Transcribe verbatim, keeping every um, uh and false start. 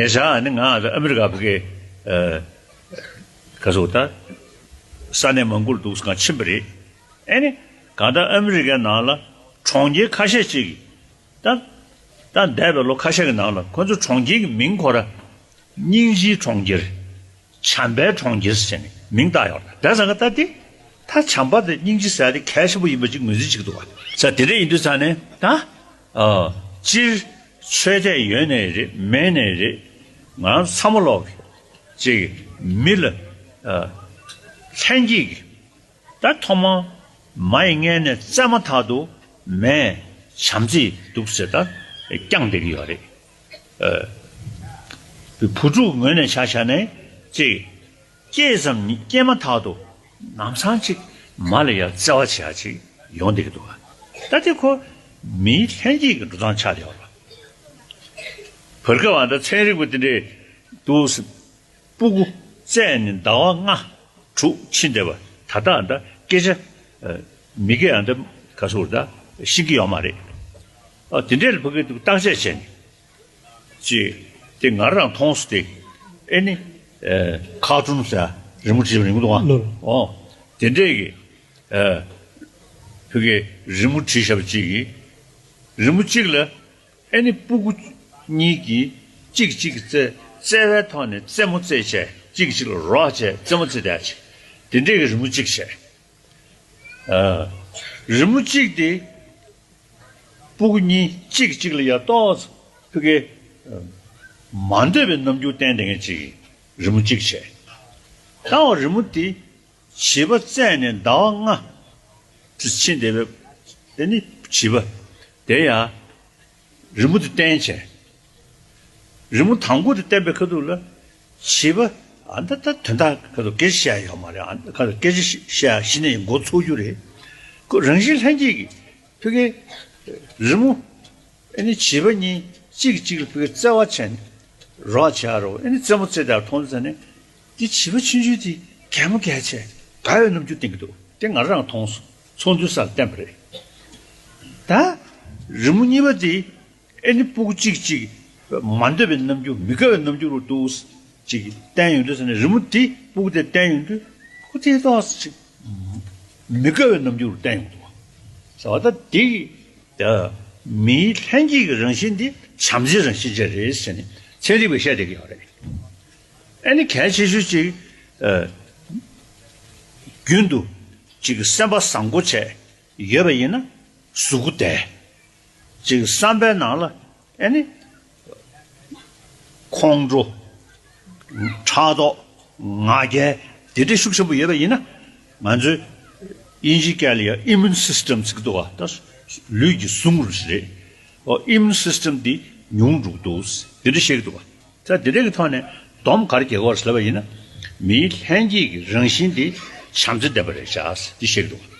ཉེ་ཆར་ནི་ང་ཨ་མི་རི་ཀ་བུ་གའི་ག་སོ་ད་ས་གནས་མང་པོར་འདུག་སྒང་ཕྱིན་པ་རེད། ཨེ་ནི་གང་ལྟར་ཨ་མི་རི་ཀའི་ནང་ལ་གྲོང་ཁྱེར་ཁ་ཤས་ཅིག་གིས་ད་ད་འདས་པའི་ལོ་ཁ་ཤས་ཀྱི་ནང་ལ་ཁོ་ཚོ་གྲོང་ཁྱེར་གྱི་མིང་ཁོ་ར་སྙིང་རྗེའི་གྲོང་ཁྱེར། བྱམས་པའི་གྲོང་ཁྱེར་ཟེར་ནས་མིང་བཏགས་ཡོད་རེད། དེ་ཙང་ཀ་ད་དེ་ད་བྱམས་པ་དང་སྙིང་རྗེ་ཟེར་ཡ་དེ་གལ་ཆེན་པོ་ཡིན་པ་ཅིག་ངོས་འཛིན་བྱེད་ཀྱི་འདུག་བ། ས་དེ་འདྲ་ཡིན་དུས་ཙང་ནས་ད་ཨ་སྤྱིར་ཆོས་དད་ཡོད་ནའི་རེད་མེད་ནའི་རེད། ང་རང་ཚང་མ་ལོག་གི་ཅིག་མི་ལ་ཨ་ལྷན་སྐྱེས་ཀྱི་ད་ཐོག་མ་མ་ཡི་མངལ་ནས་བཙས་མ་ཐག་ཏུ་མས་བྱམས་བརྩེས་འདུག་ཟེར་ད་བསྐྱངས་བསྡད་ཀྱི་ཡོད་རེད། ཨ་བུ་ཕྲུག་ངོས་ནས་ཆ་བཞག་ནས་ཅིག་སྐྱེས་ཙམ་ཉིད་སྐྱེས་མ་ཐག་ཏུ་ལམ་སང་ཅིག་མ་ལ་ཡ་བརྩེ་བ་བྱེད་ཡ་ཅིག་ཡོང་བསྡད་ཀྱི་འདུག་ག་ད་དེ་ཁོ་མིའི་ལྷན་སྐྱེས་ཀྱི་འགྲོ་སྟངས་ཆགས་བསྡད་ཡོད་རེད། བར་སྐབས་ཨ་ད་ཚན་རིག་པ་དེ་འདྲས་འདུག་ཟེར། སྤུ་གུ་བཙས་ནས་ཟླ་བ་ལྔ་དྲུག་ཕྱིན་བསྡད་པ་ད་ལྟ་ཨ་ད་སྐད་ཆ་ཨ་མི་སྐད་ཨ་ད་ག་སོ་ད་ཤེས་ཀྱི་ཡོད་མ་རེད། ཨ་དེ་འདྲས་ལ་ཕ་གི་འདུག་བརྟག་དཔྱད་བྱས་ནས་ཅིག་དེ་ང་རང་མཐོང་སོང་། དེ་ཨེ་ནི་ཨ་ཁ་ཀྲུན་ཟེར་རི་མོ་བྲིས་པ་རིང་པོ་འདུག་ཨ། ལོ་ལོ། ཨོ་དེ་འདྲས་ཀྱི་ཨ་ཕ་གི་རི་མོ་བྲིས་བཞག་པ་ཅིག་གིས་རི་མོ་གཅིག་ལ། ཨེ་ནི་སྤུ་གུ་གཉིས་ཀྱིས་གཅིག་གཅིག་གི་རྩེ་རྩེ་བའི་ཐོག་ནས་རྩེད་མོ་རྩེད་བྱས་གཅིག་གཅིག་ལ་རོགས་བྱས་རྩེད་མོ་རྩེད་བསྡད་བྱས་དེ་འདྲས་ཀྱི་རི་མོ་གཅིག་བྱས། ཨ་རི་མོ་གཅིག་དེ་སྤུ་གུ་གཉིས་གཅིག་གཅིག་ལ་ཡ་ཏོག་ཙམ་ཕ་གི་མ་འདོད་པའི་རྣམ་འགྱུར་བསྟན་བསྡད་མཁན་གཅིག་གི་རི་མོ་གཅིག་བྱས། ད་འོ་རི་མོ་དེ་བྱིས་པ་བཙས་ནས་ཟླ་བ་ལྔ་ཕྱིན་བསྡད་པའི་ཨེ་ནི་བྱིས་པ་དེ་ཡ། རི་མོ་དེ་བསྟན་བྱས། རི་མོ་དང་པོ་དེ་བསྟན་པའི་ཁ་ཐུག་ལ་བྱིས་པ་ཨ་ད་ད་དོན་དག་ཁ་ཐུག་སྐད་ཆ་བཤད་ཡ་ཡོད་མ་རེད། ཨ་ཁ་ཐུག་སྐད་ཆ་བཤད་ཡ་གཞི་ནས་མགོ་ཚོས་རྒྱུ་རེད། ཁོ་རང་བཞིན་ལྷན་སྐྱེས་ཀྱི་ཕ་གིའི་རི་མོ་ཨེ་ནི་བྱིས་པ་གཉིས་གཅིག་གིས་གཅིག་ལ་ཕ་གིའི་བརྩེ་བ་བྱས་ནས་རོགས་བྱས་རོགས་ཨེ་ནི་རྩེད་མོ་རྩེ་དེ་མཐོང་ཙ་ནས་འདི་བྱིས་པ་ཆུང་ཆུང་དེ་གད་མོ་བགད་བྱས་དགའ་བའི་རྣམ་འགྱུར་བསྟན་གྱི་འདུག་དེ་ང་རང་མཐོང་སོང་། ཚོགས་འདུའི་སར་བསྟན་པ་རེད། ད་རི་མོ་གཉིས་པ་དེ། ཨེ་ནི་སྤུ་གུ་གཅིག་གཅིག་མ་འདོད་པའི་རྣམ་འགྱུར་མི་དགའ་བའི་རྣམ་འགྱུར་རུ་འདུག་ཅིག་བསྟན་ཡོང་དུས་ཟེར་ནས་རི་མོ་དེ་སྤུ་གུ་དེ་བསྟན་ཡོང་དུས་ཁོ་དེ་ཏོག་ཙམ་ཅིག་མི་དགའ་བའི་རྣམ་འགྱུར་རུ་བསྟན་ཡོང་འདུག་ཟེར་བ་ད་དེ་ད་མིའི་ལྷན་སྐྱེས་ཀྱི་རང་བཞིན་དེ་བྱམས་བརྩེའི་རང་བཞིན་ཅིག་རེད་ཟེར་ནས་ཚན་རིག་པས་བཤད་བསྡད་ཀྱི་ཡོད་རེད། ཨེ་ནི་གལ་ཆེ་ཤོས་ཅིག་ཨ་རྒྱུན་དུ་ཅིག་སེམས་པ་བཟང་པོ་བྱས་ཡོད་པ་ཡིན་ན་གཟུགས་པོ་བདེ། ཅིག་བསམ་པའི་ནང་ལ་ཨེ་ནི་ཁོང་ཁྲོ། ཕྲག་དོག་ང་རྒྱལ་དེ་འདྲ་ཤུགས་ཆེན་པོ་ཡོད་པ་ཡིན་ན་ང་ཚོའི་དབྱིན་ཇིའི་སྐད་ལ་ཡང་immune system ཟེར་གྱི་འདུག་བ། ད་ལུས་ཀྱི་ཟུངས་རེད། ཨོ་immune system འདི་ཉུང་འགྲོ་གི་འདུག་དེ་འདྲ་བཤད་ཀྱི་འདུག་བ། ད་དེ་འདྲ་གི་ཐོག་ནས་སྡོམ་ག་རེ་རྒྱག་དགོས་རེད་ལབ་པ་ཡིན་ན་མིའི་ལྷན་སྐྱེས་ཀྱི་རང་བཞིན་འདི་བྱམས་བརྩེ་ལྡན་པ་རེད་བཞག་འདི་བཤད་ཀྱི་འདུག་བ།